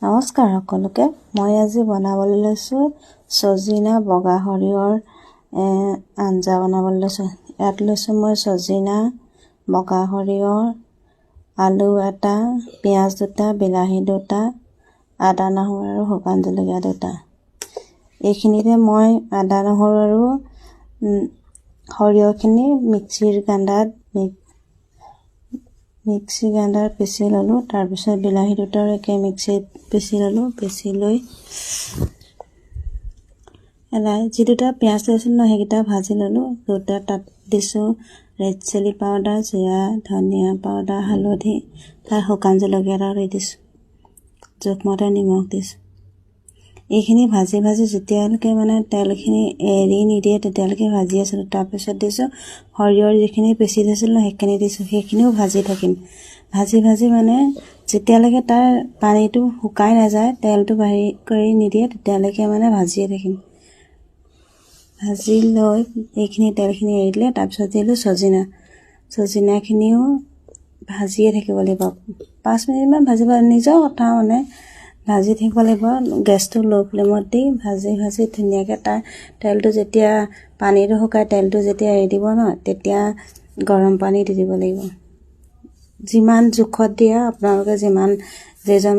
নমস্কাৰ সকলোকে। মই আজি বনাবলৈ লৈছোঁ চজিনা বগা সৰিয়হৰ আঞ্জা বনাবলৈ লৈছোঁ। ইয়াত লৈছোঁ মই চজিনা, বগা সৰিয়হ, আলু এটা, পিঁয়াজ দুটা, বিলাহী দুটা, আদা নহৰু আৰু শুকান জলকীয়া দুটা। এইখিনিতে মই আদা নহৰু আৰু সৰিয়হখিনি মিক্সি গ্ৰাইণ্ডাৰত পিচি ল'লোঁ। তাৰপিছত বিলাহী দুটাও একে মিক্সিত পিচি ল'লোঁ। পিচি লৈ যি দুটা পিঁয়াজ লৈছিলোঁ ন, সেইকেইটা ভাজি ল'লোঁ দুটা। তাত দিছোঁ ৰেড চিলি পাউডাৰ, জিৰা, ধনিয়া পাউডাৰ, হালধি, তাত শুকান জলকীয়া এটাও দি দিছোঁ, জোখমতে নিমখ দিছোঁ। এইখিনি ভাজি ভাজি যেতিয়ালৈকে মানে তেলখিনি এৰি নিদিয়ে, তেতিয়ালৈকে ভাজি আছিলোঁ। তাৰপিছত দিছোঁ সৰিয়হৰ যিখিনি পিচি থৈছিলোঁ, সেইখিনি দিছোঁ। সেইখিনিও ভাজি থাকিম। ভাজি ভাজি মানে যেতিয়ালৈকে তাৰ পানীটো শুকাই নাযায়, তেলটো বাহিৰ কৰি নিদিয়ে, তেতিয়ালৈকে মানে ভাজিয়ে থাকিম। ভাজি লৈ এইখিনি তেলখিনি এৰি দিলে, তাৰপিছত দিলোঁ চজিনা। চজিনাখিনিও ভাজিয়ে থাকিব লাগিব। 5 মিনিটমান ভাজিব, নিজৰ কথা, মানে ভাজি থাকিব লাগিব। গেছটো ল' ফ্লেমত দি ভাজি ভাজি ধুনীয়াকৈ তাৰ তেলটো যেতিয়া পানীটো শুকাই তেলটো যেতিয়া এৰি দিব ন, তেতিয়া গৰম পানী দি দিব লাগিব। যিমান জোখত দিয়ে আপোনালোকে, যিমান যেইজন